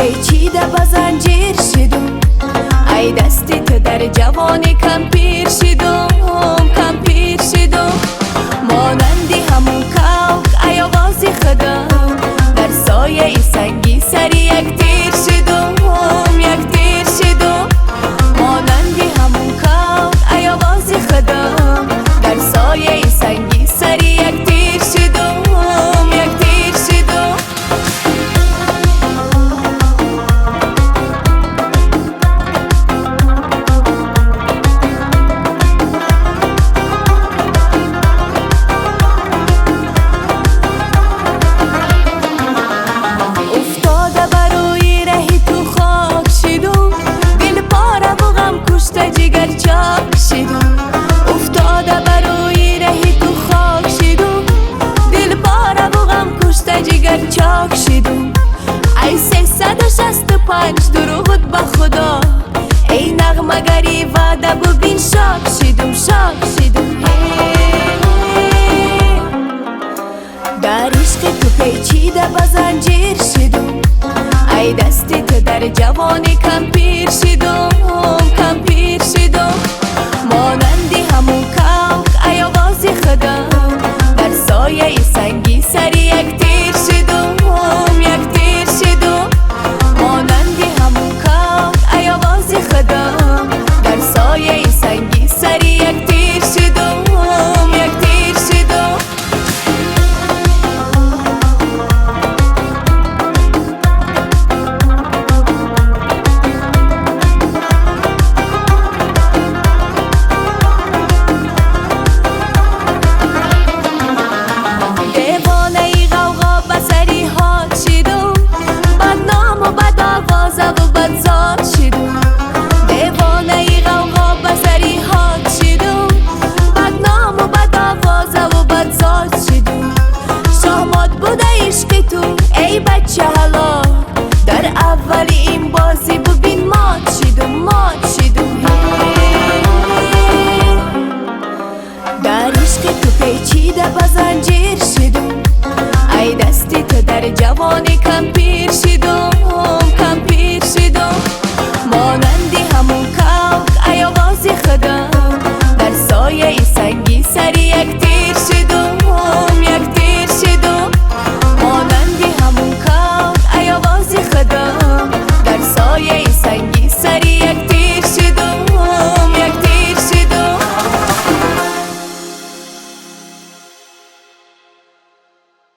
Печида ба занҷир шидум, ай дасти ту дар ҷавонӣ кампир шидум, кампир шидум. Монанди ҳамун кавк ай овози худам, дар сояи санги сари як тир шидум, як тир шидум. Монанди ҳамун кавк ай овози худам, дар сояи санги сари як тир шидум, як тир шидум. Уфтода ба рӯи раҳи ту хок шидум, дил пораву ғам кушта ҷигар чок шидум. Уфтода ба рӯи раҳи ту хок шидум, дил пораву ғам кушта ҷигар чок шидум. Ай 365 дуруд ба Худо, эй нағмагари ваъда бубин шок шидум, шок шидум. Дар ишқи ту печида ба занҷир шидум, ай дасти ту дар ҷавонӣ кампир шидум, кампир шидум. Монанди ҳамун кавк ай овози худам, дар сояи санги